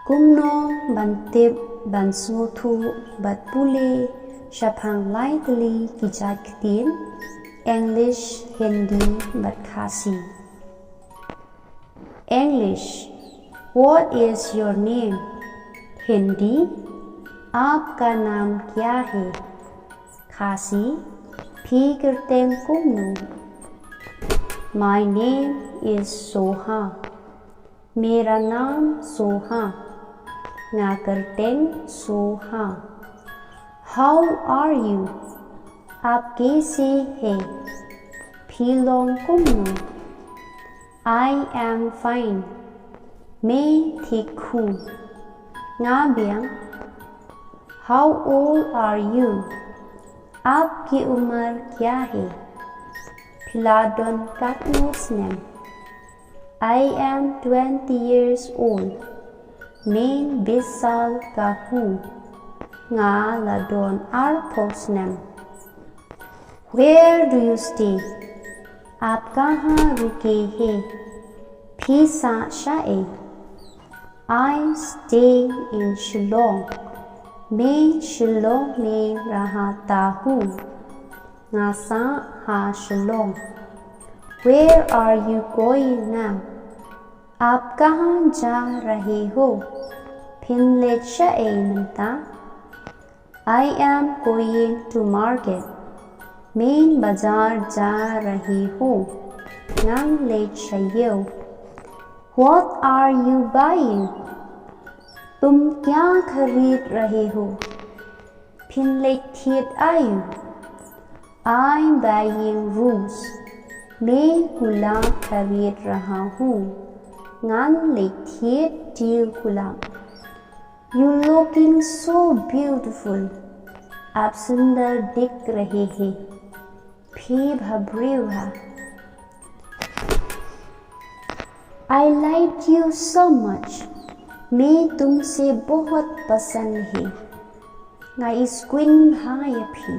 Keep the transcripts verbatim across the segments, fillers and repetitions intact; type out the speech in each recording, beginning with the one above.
Kumno ban tip ban sngewthuh bad pule shaphang lai tylli ki jait ktien, English, Hindi bad Khasi. English. What is your name? Hindi. आपका नाम क्या है? Khasi. Phi kyrteng kumno? My name is Soha. मेरा नाम सोहा. Nga kyrteng Soha. How are you? आप कैसे हैं? Phi long kumno? I am fine. मैं ठीक हूँ. Nga biang. How old are you? आपकी उम्र क्या है? Phi la don katno snem? I am twenty years old. मैं बीस साल का हूँ. Nga la don arphew snem. Where do you stay? आप कहाँ रुके हैं? Phi sah shaei? I stay in Shillong. मैं शिलोंग में रहता हूँ. Nga sah ha Shillong. Where are you going now? आप कहाँ जा रहे हो? Phin leit shaei mynta? I am going to market. मैं बाजार जा रही हूँ. Ngan leit sha ïew. What are you buying? तुम क्या खरीद रहे हो? Phin leit thied aïu? I am buying rose. मैं गुलाब खरीद रहा हूँ. Ngan leit thied diew kulab. You looking so beautiful. आप सुंदर दिख रहे हैं. Phi bhabriew bha. I like you so much. मैं तुमसे बहुत पसंद है. Nga iskuin bha ïa phi.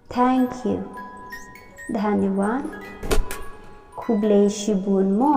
Thank you. धन्यवाद. Khublei shibun mo.